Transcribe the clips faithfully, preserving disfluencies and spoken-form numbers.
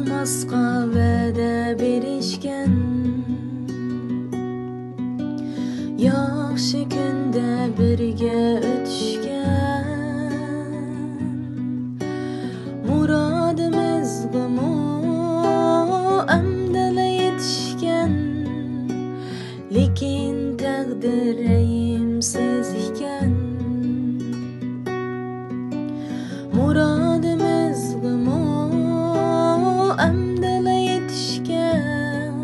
قاۋۇشماسقا ۋەدە بېرىشكەن، ياخشى كۈندە بىرگە ئۆتۈشكەن، مۇرادىمىزغىمۇ ئەمدىلا يېتىشكەن. لېكىن تەقدىر رەھىمسىز ئىكەن، مۇرادىمىزغىمۇ ئەمدىلا يېتىشكەن،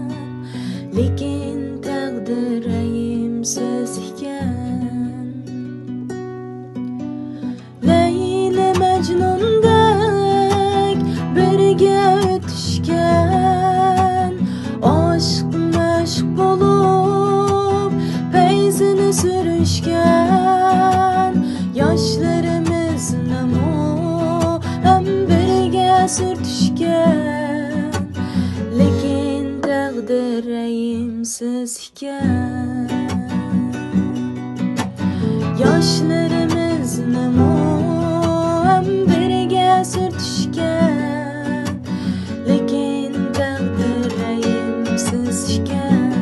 لېكىن تەقدىر رەھىمسىز ئىكەن. لەيلى مەجنۇندەك بىرگە ئۆتۈشكەن، ئاشىق مەشۇق بولۇپ پەيزىنى سۈرۈشكەن، ياشلىرىمىزنىمۇ ھەم بىرگە سۈرتۈشكەن، لېكىن تەقدىر رەھىمسىز ئىكەن. ياشلىرىمىزنىمۇ ھەم بىرگە سۈرتۈشكەن، لېكىن تەقدىر رەھىمسىز ئىكەن.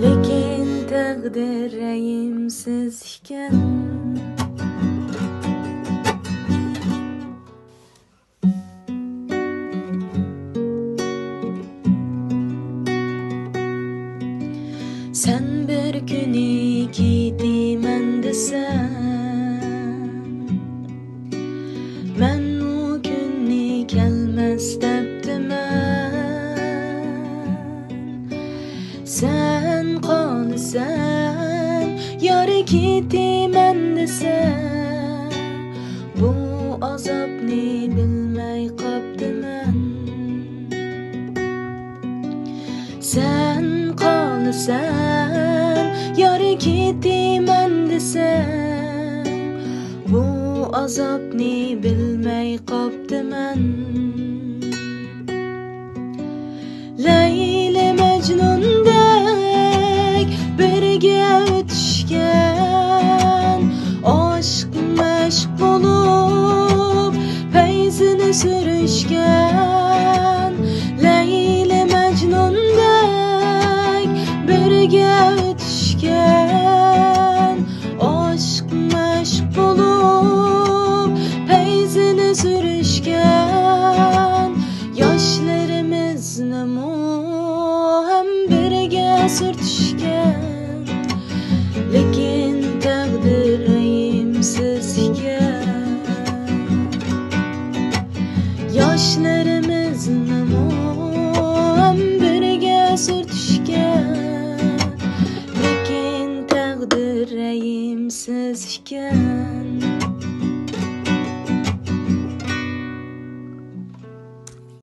لېكىن تەقدىر رەھىمسىز ئىكەن. سەن بىر كۈنى كېتىمەن دېسەڭ، مەن ئۇ كۈننى كەلمەس دەپتىمەن. سەن قالىسەن، يار، كېتىمەن دېسەڭ، بۇ ئازابنى بىلمەي قاپتىمەن. سەن قالىسەن، يار، كېتىمەن دېسەڭ، بۇ ئازابنى بىلمەي قاپتىمەن. لەيلى مەجنۇندەك بىرگە ئۆتۈشكەن، ئاشىق مەشۇق بولۇپ پەيزىنى سۈرۈشكەن، لەيلى مەجنۇندەك بىرگە ئۆتۈشكەن، ئاشىق مەشۇق بولۇپ پەيزىنى سۈرۈشكەن، ياشلىرىمىزنىمۇ ھەم بىرگە سۈرتۈشكەن، لېكىن تەقدىر رەھىمسىز ئىكەن. ياشلىرىمىزنىمۇ ھەم بىرگە سۈرتۈشكەن، لېكىن تەقدىر رەھىمسىز ئىكەن.